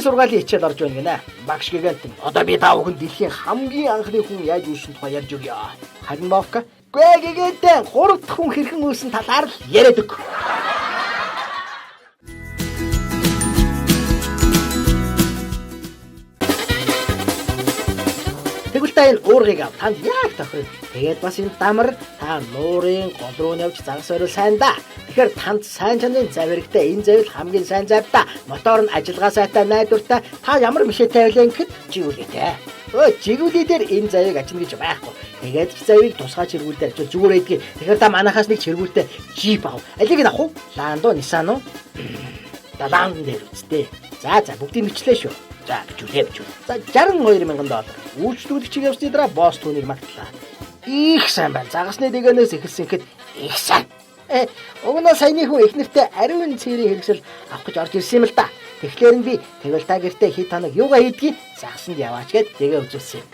сургаалын хичээл орж байна гинэ. Багш гигантэн. Одоо би та бүхэн дэлхийн хамгийн анхны хүн яаж үүссэн тухай ярьж өгье. Харин Вовка. Гүй гигантэн, гурав дахь хүн хэрхэн үүссэн талаар л яриад өг. Тэгвэл та энэ уургыг ав. Танд яг тохирно. Тэгээд бас энэ дамар та нуурын гол руу явж загас орой сайн да. Тэгэхээр танд сайн чанарын зав хэрэгтэй. Энэ завил хамгийн сайн зав да. Мотор нь ажиллагаа сайтай, найдвартай. Та ямар мишээтэй байлаа гэхэд жигүүлээтэй. Өө жигүүлээ дээр энэ завыг ачна гэж байхгүй. Тэгээд ч завыг тусгай чиргүүл дээр очиж зүгээр эдгийг. Тэгэхээр та манахаас нэг чиргүүлтэй джип ав. Алийг нь авах уу? Ландо, Nissan уу? За Ландон дээр үсттэй. За за бүгдийг мэтлээ шүү. За бичүүлээ бичүүл. За 62 мянган доллар. Үйлчлүүлэгчийг явсны дараа босс түүнийг магтлаа. Их сайн байна. Загасны дэгэнээс эхэлсэн гэхэд их сайн. Уг нь саяны хүн их нэртэй ариун цэрийн хэрэгсэл авах гэж орж ирсэн юм л да. Тэгэхээр нь би тэгвэл та гэртээ хэд хоног юугаа хийдгийг загсанд яваач гэд дэгээ үзүүлсэн юм.